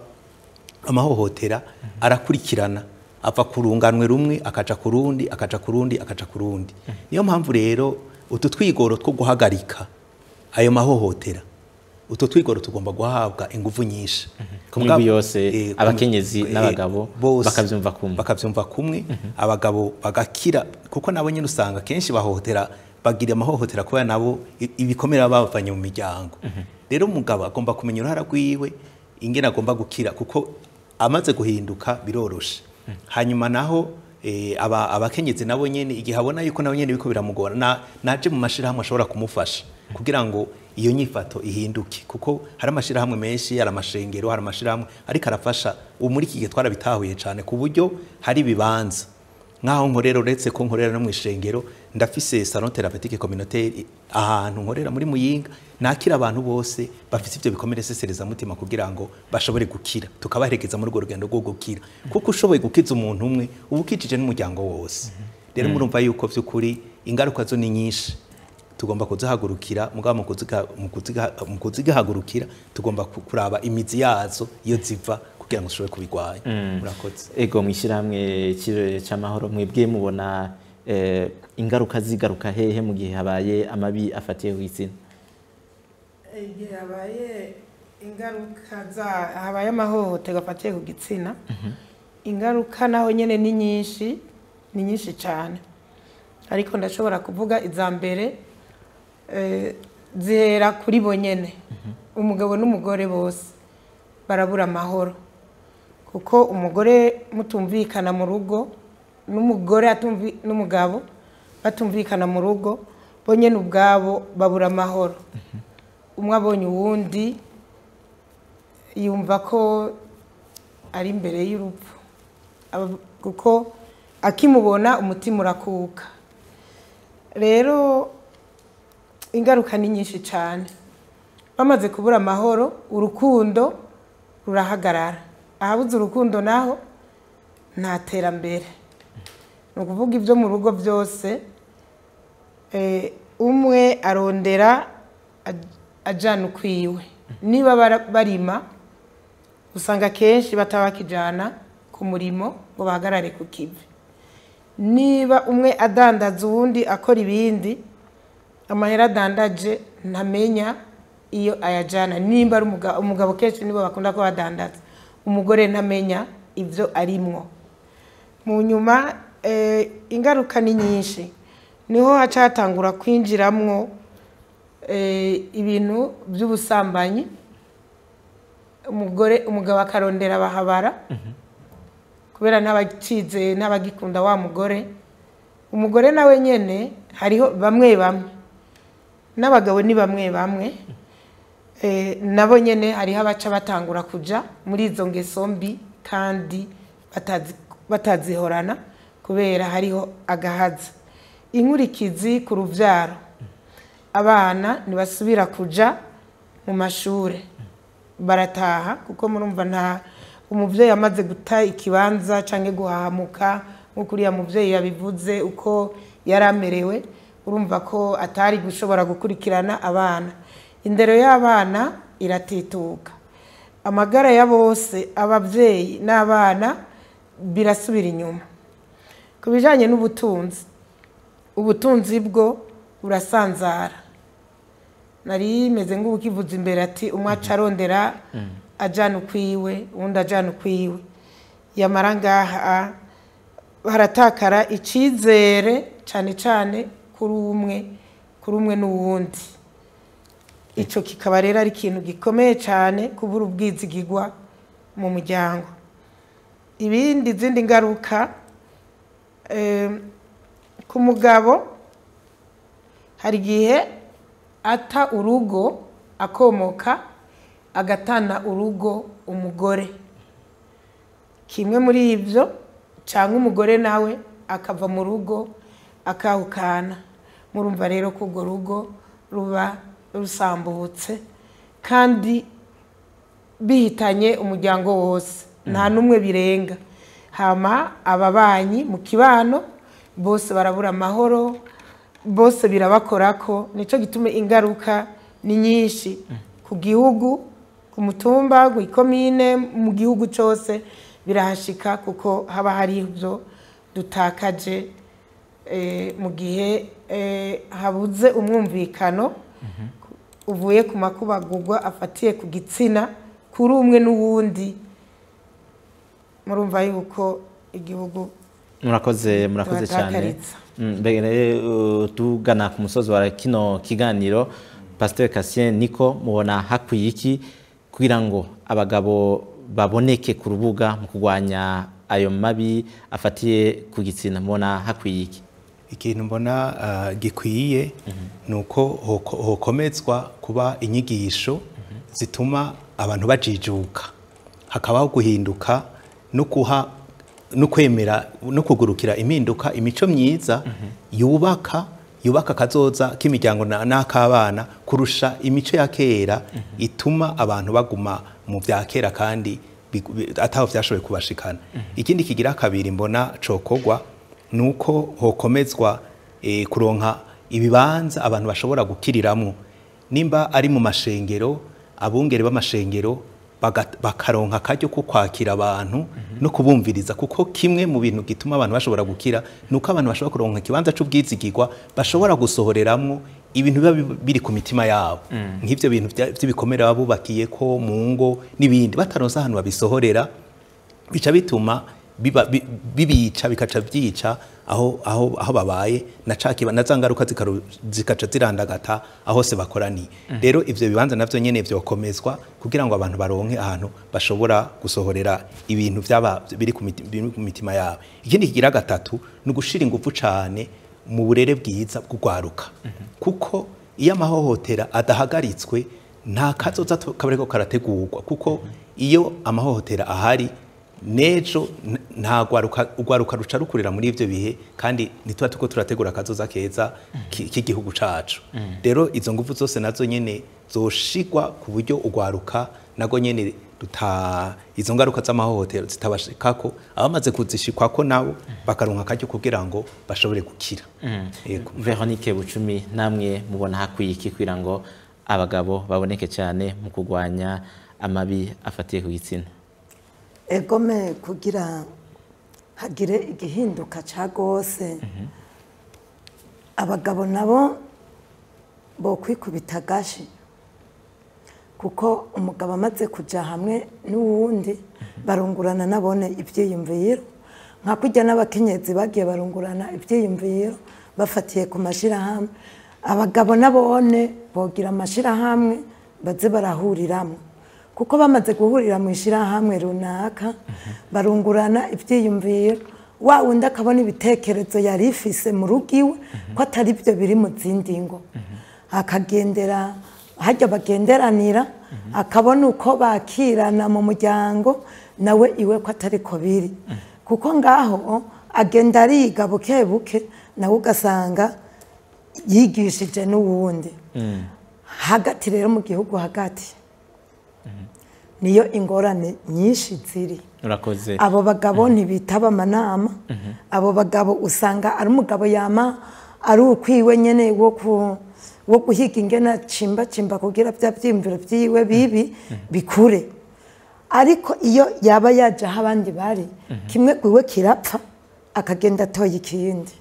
amahohotera, arakurikirana, ava ku runganwe rumwe akaja ku rundi, akaja ku rundi, akaja ku rundi. Niyo mpamvu rero utu twigoro two guhagarika ayo mahohotera, utu twigoro tugomba guhabwa ingufu nyinshi ku migwi yose, abakenyezi n'abagabo bakavyumva kumwe, bakavyumva kumwe, abagabo bagakira, kuko nabo nyine usanga kenshi bahohotera, bagira amahohotera kubera nabo ibikomere bavanye mu miryango. Rero umugabo agomba kumenya uruhara rwiwe ingene agomba gukira, kuko amaze guhinduka biroroshe. Hanyuma naho abakenyezi nabo nyene igihe abona yuko nabo nyene biko biramugora, naje mu mashirahamwe ashobora kumufasha kugira ngo iyo nyifato ihinduke, kuko hari amashirahamwe menshi, hari amashengero, hari amashirahamwe ariko arafasha. Ubu muri iki gihe twarabitahuye cyane, ku buryo hari ibibanza nkaho nkorera. Uretse ko nkorera no mu ishengero, ndafise salon thérapeutique communautaire ahantu nkorera muri Muyinga, nakira abantu bose bafise ivyo bikomere seserezamutima kugira ngo bashobore gukira, tukabaherekeza muri urwo rugendo rwo gukira, kuko ushoboye gukiza umuntu umwe uba ukijije n'umuryango wose. Rero murumva yuko vy'ukuri ingaruka zo ni nyinshi, tugomba kuzihagurukira. Mugabo mu kuzigahagurukira tugomba kuraba imizi yazo iyo ziva kugira ngo dushobore kubirwanya. Murakoze. Ego, mwishyirahamwe Ikirere cy'Amahoro, mwebwe mubona ingaruka zigaruka hehe mu gihe habaye amabi afatiye ku gitsina? Igihe habaye ingaruka za habaye amahohoterwa afatiye ku gitsina, ingaruka naho nyine ni nyinshi, ni nyinshi cyane, ariko ndashobora kuvuga iza mbere. Zihera kuri bo nyene, umugabo n'umugore bose barabura amahoro, kuko umugore mutumvikana mu rugo n'umugore n'umugabo batumvikana mu rugo, bo nyene ubwabo babura amahoro. Umwe abonye uwundi yumva ko ari imbere y'urupfu, kuko akimubona umutima urakuka. Rero ingaruka ni nyinshi cyane. Bamaze kubura amahoro, urukundo rurahagarara. Ahabuze urukundo naho nta terambere. Ni ukuvuga ibyo mu rugo byose, umwe arondera ajana ukwiwe. Niba barima, usanga kenshi bataba bakijana ku murimo ngo bahagarare ku kivi. Niba umwe adandaza, uwundi akora ibindi, amahera adandaje ntamenya iyo ayajana. Nimba ari umugabo, kenshi nibo bakunda ko badandaza, umugore ntamenya ibyo arimwo. Mu nyuma ingaruka ni nyinshi, niho haca hatangura kwinjiramwo ibintu by'ubusambanyi. Umugore, umugabo akarondera abahabara kubera ntabacize, ntabagikunda wa mugore. Umugore nawe nyene, hariho bamwe bamwe, n'abagabo ni bamwe bamwe, nabo nyene hariho abaca batangura kuja muri izo ngeso mbi kandi batazihorana, kubera hariho agahaza. Inkurikizi ku ruvyaro: abana ntibasubira kuja mu mashure, barataha, kuko murumva nta umuvyeyi amaze guta ikibanza canke guhahamuka, nk'uko uriya muvyeyi yabivuze uko yari amerewe, urumva ko atari gushobora gukurikirana abana. Indero y'abana iratituka, amagara ya bose, abavyeyi n'abana, birasubira inyuma. Ku bijanye n'ubutunzi, ubutunzi bwo burasanzara. Nari meze nk'ukivuza imbere ati umwe aca arondera ajana ukwiwe, uwundi ajana ukwiwe. Yamara ngaha haratakara icizere, cane cane kuri umwe n'uwundi. Ico kikaba rero ari ikintu gikomeye cane, kubura ubwizigirwa mu muryango. Ibindi, izindi ngaruka, ku mugabo hari igihe ata urugo, akomoka agatana urugo umugore, kimwe muri ibyo, cyangwa umugore nawe akava mu rugo akahukana. Murumva rero ko urwo rugo ruba rusambutse kandi bihitanye umuryango wose, nta n'umwe birenga. Hama ababanyi mu kibano bose barabura amahoro, bose birabakorako. Nicyo gituma ingaruka ni nyinshi ku gihugu, ku mutumba, ku ikomine, mu gihugu cyose birahashika, kuko haba hari ibyo dutakaje mu gihe habuze umwumvikano uvuye ku makubagurwa afatiye ku gitsina kuri umwe n'uwundi. Murumva yuko igihugu Murakoze, murakoze cyane. tuhatakaritsa. Mbega rero, tugana ku musozi wa kino kiganiro, Pasteur Cassien niko mubona hakwiye iki kugira ngo abagabo baboneke ku rubuga mu kurwanya ayo mabi afatiye ku gitsina? Mubona hakwiye iki? Ikintu mbona gikwiye nuko hokomezwa kuba inyigisho zituma abantu bajijuka, hakabaho guhinduka no kuha no kwemera no kugurukira impinduka, imico myiza yubaka kazoza k'imiryango n'akabana kurusha imico ya kera ituma abantu baguma mu vya kera kandi ataho vyashoboye kubashikana. Ikindi kigira kabiri mbona cokogwa nuko hokomezwa kuronka ibibanza abantu bashobora gukiriramwo, nimba ari mu mashengero, abungere b'amashengero bakaronka akaryo ko kwakira abantu no kubumviriza, kuko kimwe mu bintu gituma abantu bashobora gukira nuko abantu bashobora kuronka ikibanza c'ubwizigirwa bashobora gusohoreramwo ibintu biba biri ku mitima yabo, nk'ivyo bintu vy'ibikomere babubakiye ko mu ngo n'ibindi, bataronse ahantu babisohorera bica bituma bibica, bikaca byica aho babaye na cakiba na zangaruka zikaca zirandagata aho se bakoraniye. Rero ivyo bibanza navyo nyene vyokomezwa kugira ngo abantu baronke ahantu bashobora gusohorera ibintu vyaba biri ku mitima yabo. Ikindi kigira gatatu ni ugushira ingufu cane mu burere bwiza bw'ugwaruka, kuko iyo amahohotera adahagaritswe nta kazoza kabariko karategurwa, kuko iyo amahohotera ahari nejo nta gwaruka ruca rukurira muri ivyo bihe, kandi ntituba tuko turategura akazoza keza k'igihugu cacu. Rero izo nguvu zose nazo nyene zoshigwa ku buryo ugwaruka nago nyene izo ngaruka z'amahohotero zitabashikako, abamaze kuzishikwako nabo bakaronka akaryo kugira ngo bashobore gukira. Yego. Veronique Bucumi, namwe mubona hakwiye iki kugira ngo abagabo baboneke cyane mu kurwanya amabi afatiye ku gitsina? Egome kugira hagire igihinduka ca gose, abagabo nabo bo kwikubita gashi, kuko umugabo amaze kuja hamwe n'uwundi barungurana nabone ivyiyumviro, nka kurya n'abakenyezi bagiye barungurana ivyiyumviro bafatiye ku mashirahamwe. Abagabo nabone bogira amashirahamwe baze barahuriramwo, kuko bamaze guhurira mu ishirahamwe runaka barungurana ivyiyumviro, wa wundi akabona ibitekerezo yari ifise mu rugo iwe ko atari byo biri mu zindi ngo, akagendera hajya bagenderanira, akabona uko bakirana mu muryango nawe iwe ko atari ko biri, kuko ngaho agenda ariga buke buke nawe ugasanga yigishije n'uwundi. Hagati rero mu gihugu hagati niyo ingorane nyinshi ziri. Urakoze. Abo bagabo ntibitaba amanama, abo bagabo usanga ari umugabo yama ari ukwiwe nyene wo guhiga ingena cimba cimba kugira bya byimviro byiwe bibi bikure, ariko iyo yaba yaje aho abandi bari kimwe gwiwe kirapfa akagenda atoye ikindi.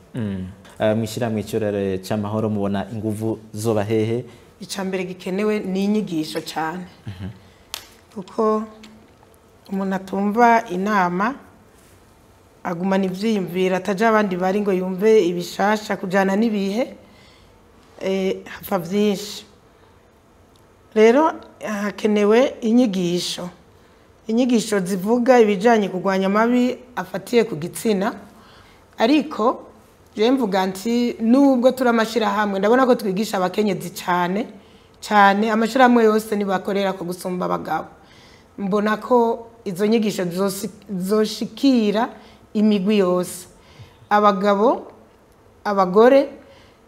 Mwishira mw'icyurere cy'amahoro mubona inguvu zoba hehe? Icambere gikenewe ni inyigisho cyane, kuko umuntu atumva inama agumana ivyiyumviro ataja abandi bari ngo yumve ibishasha kujana n'ibihe, hapfa vyinshi. Rero hakenewe inyigisho zivuga ibijanye kurwanya amabi afatiye ku gitsina. Ariko je mvuga nti nubwo turi amashirahamwe, ndabona ko twigisha abakenyezi cyane cyane, amashirahamwe yose nibakorera ko gusumba abagabo. Mbona ko izo nyigisho zoshikira imigwi yose, abagabo abagore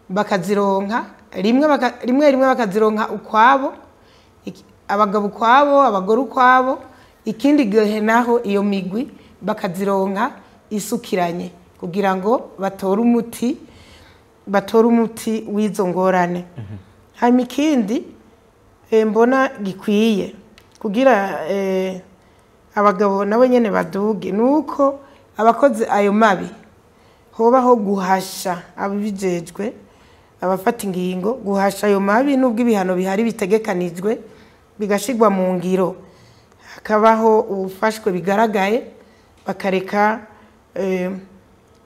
bakazironka rimwe rimwe bakazironka ukwabo, abagabo ukwabo, abagore ukwabo, ikindi gihe naho iyo migwi bakazironka isukiranye kugira ngo batore umuti w'izo ngorane. Hanyuma ikindi mbona gikwiye kugira abagabo nabo nyene baduge nuko abakoze ayo mabi hobaho guhasha ababijejwe, abafata ingingo guhasha ayo mabi, nubwo ibihano bihari bitegekanijwe bigashigwa mu ngiro, hakabaho ubufashwe bigaragaye, bakareka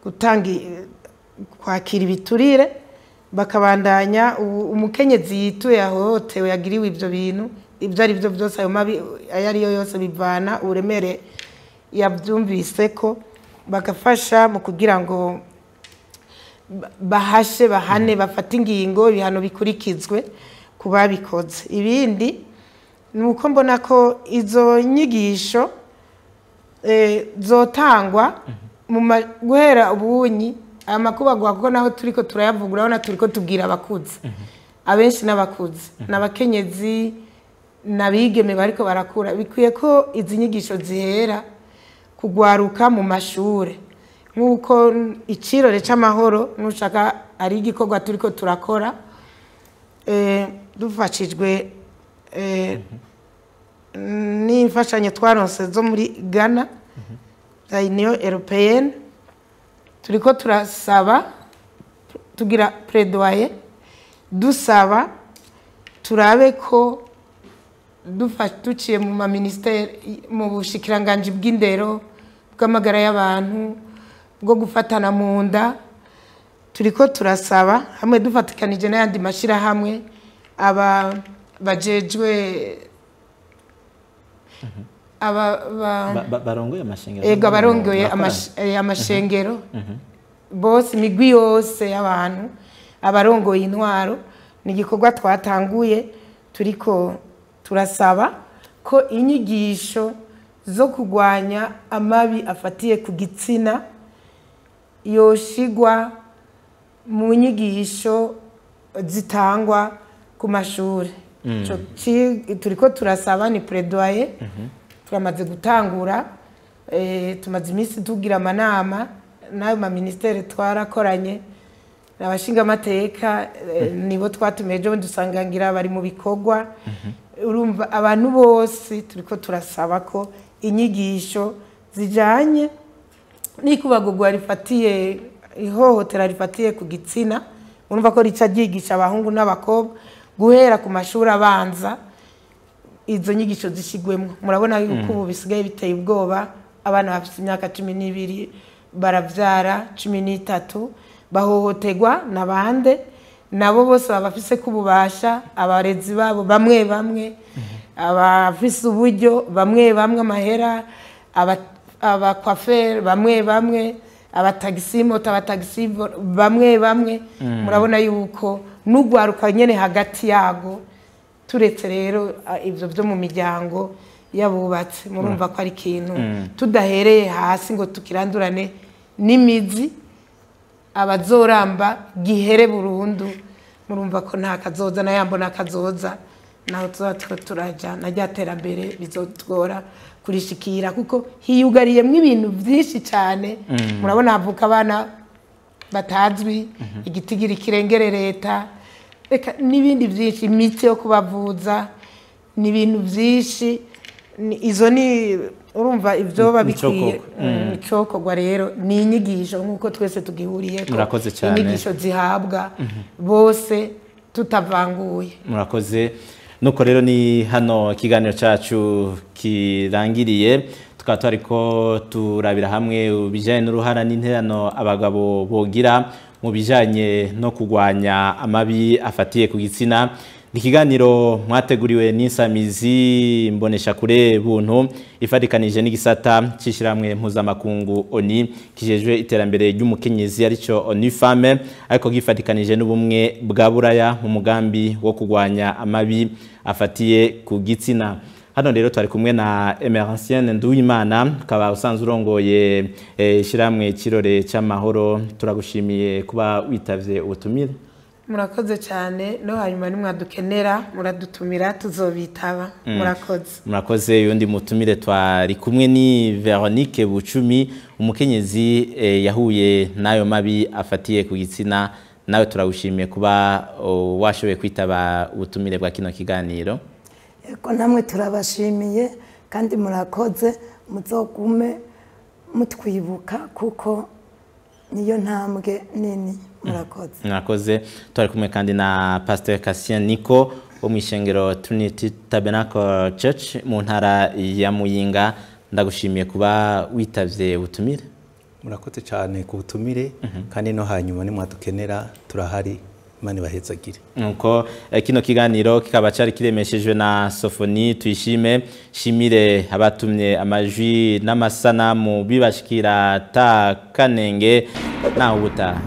gutanga kwakira ibiturire, bakabandanya umukenyezi yituye ahohotewe yagiriwe ivyo bintu ibyo ari byo byose, ayo mabi ayo ariyo yose bivana uburemere yabyumvise ko, bagafasha mu kugira ngo Bahashe, bahane, bafate ingingo, ibihano bikurikizwe ku babikoze. Ibindi ni uko mbona ko izo nyigisho zotangwa guhera ubunyi aya makuba, kuko naho turiko turayavuga, urabona turiko tubwira abakuze, abenshi n'abakuze n'abakenyezi n'abigeme bariko barakura. Bikwiye ko izi nyigisho zihera kugwaruka mu mashure, nk'uko icirore c'amahoro nushaka ari igikorwa turiko turakora, dufashijwe n'imfashanyo twaronse zo muri Ghana za Union Européenne. Turiko turasaba, tugira plaidoyer, dusaba turabe ko duciye mu ma ministère, mu bushikiranganji bw'indero, bw'amagara y'abantu, bwo gufatana mu nda. Turiko turasaba hamwe dufatikanije n'ayandi mashirahamwe, aba bajejwe aba Barongoye amashengero. Ego, abarongoye Murakorana? Amashengero bose, imigwi yose y'abantu, abarongoye intwaro. Ni igikorwa twatanguye, turiko turasaba ko inyigisho zo kurwanya amabi afatiye ku gitsina yoshigwa mu nyigisho zitangwa ku mashuri. Ico turiko turasaba ni plaidoyer turamaze gutangura. Tumaze iminsi tugira amanama n'ayo ma ministère, twarakoranye abashingamateka, nibo twatumiye ejo bundi, usanga ngira bari mu bikorwa. Urumva abantu bose turiko turasaba ko inyigisho zijanye n'ikubagurwa rifatiye, ihohotera rifatiye ku gitsina, urumva ko rica ryigisha abahungu n'abakobwa guhera ku mashuri abanza, izo nyigisho zishyigwemo. Murabona yuko ubu bisigaye biteye ubwoba, abana bafite imyaka 12 barabyara, 13, bahohoterwa na bande? Nabo bose baba bafise ko ububasha, abarezi babo bamwe bamwe, abafise uburyo bamwe bamwe, amahera, abakwaferi bamwe bamwe, abatagisi moto, abatagisi bamwe bamwe. Murabona yuko n'ugwaruka nyene hagati yago, turetse rero ivyo byo mu miryango y'abubatse, murumva ko ari ikintu tudahereye hasi ngo tukirandurane n'imizi, abazoramba gihere burundu, murumva ko nta kazoza na yambo nta kazoza naho tuzoba turiko turaja na rya terambere bizotugora kurishikira, kuko hiyugariyemwo ibintu vyinshi cyane. Murabona havuka abana batazwi igitigiri kirengere leta, reka n'ibindi byinshi, imiti yo kubavuza, ni ibintu byinshi. Izo ni, urumva ibyoba bikwiye. Icokorwa. Icokorwa rero ni inyigisho nk'uko twese tugihuriyeko. Murakoze cyane. Inyigisho zihabwa bose tutavanguye. Murakoze. Nuko rero ni hano ikiganiro cyacu kirangiriye. Tukaba twariko turabira hamwe ibijyanye n'uruhara n'interano abagabo bogira mu bijyanye no kurwanya amabi afatiye ku gitsina. Ni ikiganiro mwateguriwe n'insamizi mboneshakure Buntu, ifatikanije n'igisata cy'ishyirahamwe mpuzamakungu ONU kijejwe iterambere ry'umukenyezi, aricyo ONU Femmes, ariko gifatikanije n'Ubumwe bwa Buraya mu mugambi wo kurwanya amabi afatiye ku gitsina. Hano rero twari kumwe na Emerencienne Nduwimana, ukaba usanzwe urongoye ishyirahamwe Kirore cy'Amahoro. Turagushimiye kuba witavye ubutumire. Murakoze cyane. No hanyuma nimwadukenera muradutumira, tuzobitaba. Murakoze. Murakoze. Yundi mutumire twari kumwe ni Veronique Bucumi, umukenyezi yahuye n'ayo mabi afatiye ku gitsina. Nawe turagushimiye kuba washoboye kwitaba ubutumire bwa kino kiganiro. Yego, namwe turabashimiye kandi murakoze. Muzogume mutwibuka kuko niyo ntambwe nini. Murakoze. Murakoze. Twari kumwe kandi na Pasteur Cassien Nico wo mu ishengero Trinity Tabernacle Church mu ntara ya Muyinga. Ndagushimiye kuba witavye ubutumire. Murakoze cyane ku butumire, kandi no hanyuma nimwadukenera turahari. Imana ibahezagire. Nuko kino kiganiro kikaba cyari kiremeshejwe na Sofoni Tuyishime. Shimire abatumye amajwi n'amasanamu bibashikira ta kanenge. Naho ubutaha.